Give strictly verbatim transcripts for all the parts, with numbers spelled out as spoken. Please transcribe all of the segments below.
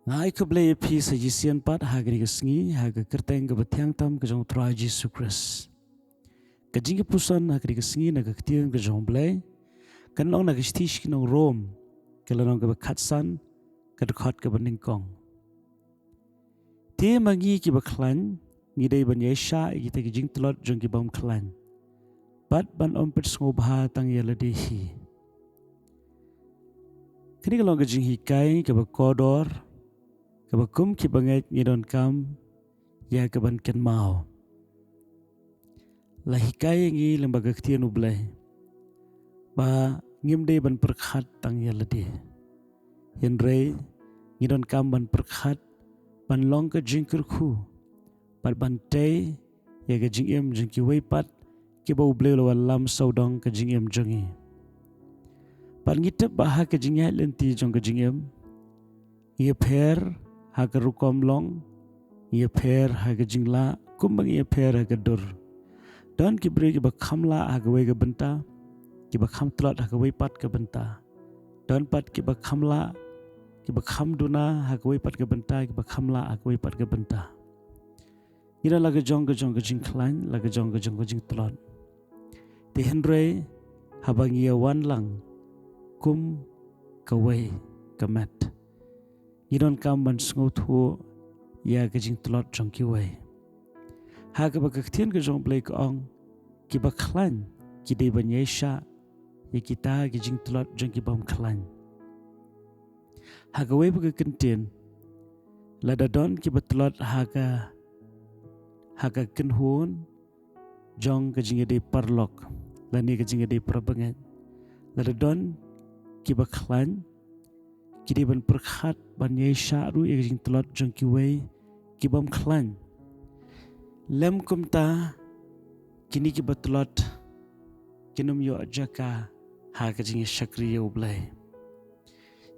Nga ai khublei ïa phi sa shisien pat ha kane ka sngi, ha ka kyrteng kaba thiang tam ka jong u Trai Jisu Khrist. Ka jingpuson ha kane ka sngi na ka ktien ka jong u Blei kan long na ka shithi sha ki nong Rom, ka lynnong kaba khatsan, ka dkhot kaba nyngkong. Te ma ngi kiba khlaiñ, ngi dei ban ïaishah ïa kita ki jingtlot jong ki bym khlaiñ, bad ban ym pynsngewbha tang ïa lade hi. Kane ka long ka jinghikai kaba kordor, kaba kum ki bangeit ngi donkam ïa ka ban kynmaw. La hikai ïa ngi lyngba ka ktien u Blei ba ngim dei ban pyrkhat tang ïa lade. Hynrei ngi donkam ban pyrkhat, ban long ka jingkyrkhu, bad ban tei ïa ka jingim jong kiwei pat kiba u Blei u la wallam sawdong ka jingim jong ngi. Bad ngi tip ba ha ka jingïaid lynti jong ka jingim, ngi ïapher ha ka rukom long, ngi ïapher ha ka jinglah, kumba ngi ïapher ha ka dur. Don ki briew kiba kham lah ha kawei ka bynta, kiba kham tlot ha kawei pat ka bynta. Don pat kiba kham lah, kiba kham duna ha kawei pat ka bynta, kiba kham lah ha kawei pat ka bynta. Ngi don la ka jong ka jong ka jingkhlaiñ, la ka jong ka jong ka jingtlot. Te hynrei haba ngi ïawan lang kum kawei ka met, ngi donkam ban sngewthuh ïa ka jingtlot jong kiwei. Ha kaba ka ktien ka jong u Blei ka ong, kiba khlaiñ ki dei ban ïaishah ïa kita ki jingtlot jong ki bym khlaiñ. Ha kawei pat ka kyntien, lada don kiba tlot ha ka, ha ka kynhun jong ka jingïadei paralok lane ka jingïadei parabangeit, lada don kiba khlaiñ, ki dei ban pyrkhat ban ïaishah ruh ïa ka jingtlot jong kiwei ki bym khlaiñ. Lym kumta, kine kiba tlot kin ym ïoh jaka ha ka jingïashakri ïa u Blei.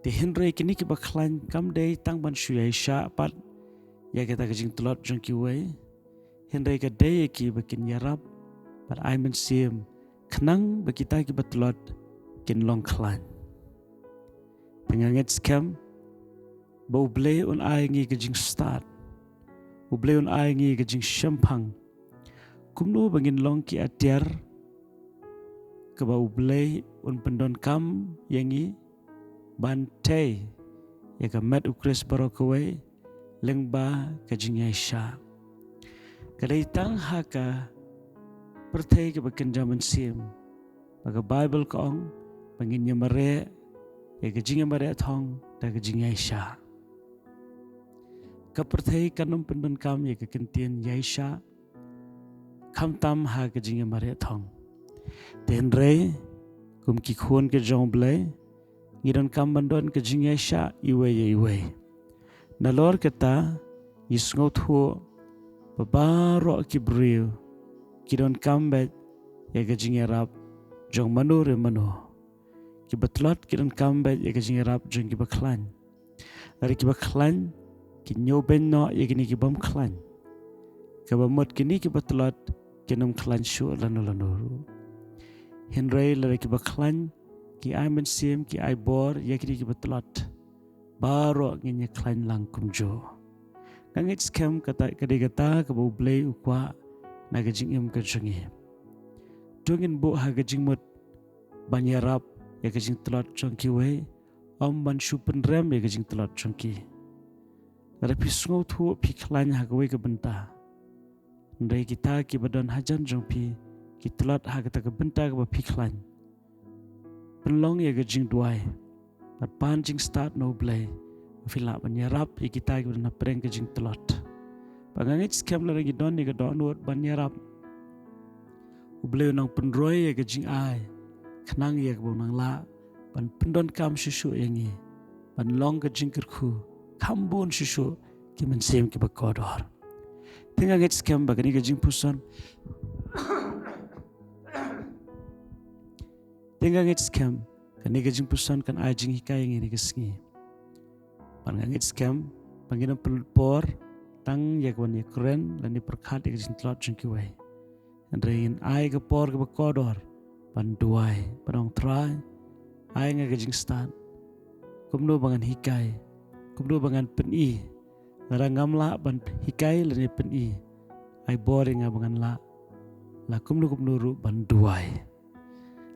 Te hynrei kine kiba khlaiñ kam dei tang ban shu ïaishah pat ïa kata ka jingtlot jong kiwei, hynrei ka dei ïa ki ba kin ïarap bad ai mynsiem khnang ba kita kiba tlot kin long khlaiñ. Te nga ngeit skhem ba u Blei un ai ngi ka jingstad, u Blei un ai ngi ka jingshemphang, kumno ba ngin long ki atiar kaba u Blei un pyndonkam ïa ngi ban tei ïa ka met u Khrist baroh kawei lyngba ka jingïaishah. Ka dei tang ha ka pyrthei kaba kynja mynsiem ba ka Baibl ka ong ba ngin ïamareh ïa ka jingïamareh thong da ka jingïaishah. Ka pyrthei kan ym pyndonkam ïa ka kyntien ïaishah khamtam ha ka jingïamareh thong. Te hynrei kum ki khun ka jong u Blei, ngi donkam ban don ka jingïaishah iwei ïa iwei. Nalor kata, ngi sngewthuh ba baroh ki briew ki donkam beit ïa ka jingïarap jong mano re mano. Kiba tlot ki donkam beit ïa ka jingïarap jong kiba khlaiñ. Lada kiba khlaiñ ki ñiewbeiñ noh ïa kine ki bym khlaiñ, kaba mut kine kiba tlot kin ym khlaiñ shuh lano lano ruh. Hynrei lada kiba khlaiñ ki ai mynsiem, ki ai bor ïa kine kiba tlot, baroh ngin ïa khlaiñ lang kumjuh. Nga ngeit skhem kata, ka dei kata kaba u Blei u kwah na ka jingim ka jong ngi. To ngin buh ha ka jingmut ban ïarap ïa ka jingtlot jong kiwei, ym ban shu pynrem ïa ka jingtlot jong ki. Lada phi sngewthuh phi khlaiñ ha kawei ka bynta, hynrei kita kiba don hajan jong phi ki tlot ha kata ka bynta kaba phi khlaiñ, pynlong ïa ka jingduwai bad pan jingstad na u Blei ba phin lah ban ïarap ïa kita kiba don hapdeng ka jingtlot. Ba nga ngeit skhem lada ngi don ïa ka dohnud ban ïarap, u Blei u nang pynroi ïa ka jingai khnang ïa kaba u nang lah ban pyndonkam shuh shuh ïa ngi ban long ka jingkyrkhu kham bun shuh shuh ki mynsiem kiba kordor. Te nga ngeit skhem ba kane ka jingpuson, te nga ngeit skhem kane ka jingpuson kan ai jinghikai ïa ngi ha kane ka sngi. Bad nga ngeit skhem ba ngin ym pynlut por tang ïa ka ban ïakren lane pyrkhat ïa ka jingtlot jong kiwei. Hynrei ngin ai ka por kaba kordor ban duwai, ban ong, Trai, ai nga ka jingstad kumno ba ngan hikai kumno ba ngan pyni. Lada ngam lah ban hikai lane pyni, ai bor ïa nga ba ngan lah, la kumno kumno ruh ban duwai.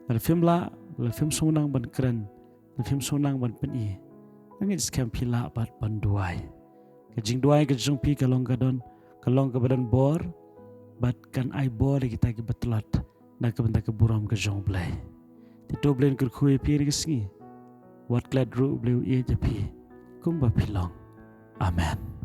Lada phim lah, lada phim sngewtynnat ban kren, lada phim sngewtynnat ban pyni, nga ngeit skhem phi lah pat ban duwai. Ka jingduwai ka jong phi ka long ka don, ka long kaba don bor, bad kan ai bor ïa kita kiba tlot na ka bynta ka burom ka jong U Blei. Te to U Blei un kyrkhu ïa phi ha kane ka sngi. Wat klet ruh, U Blei u ïeit ïa phi kumba phi long. Amen.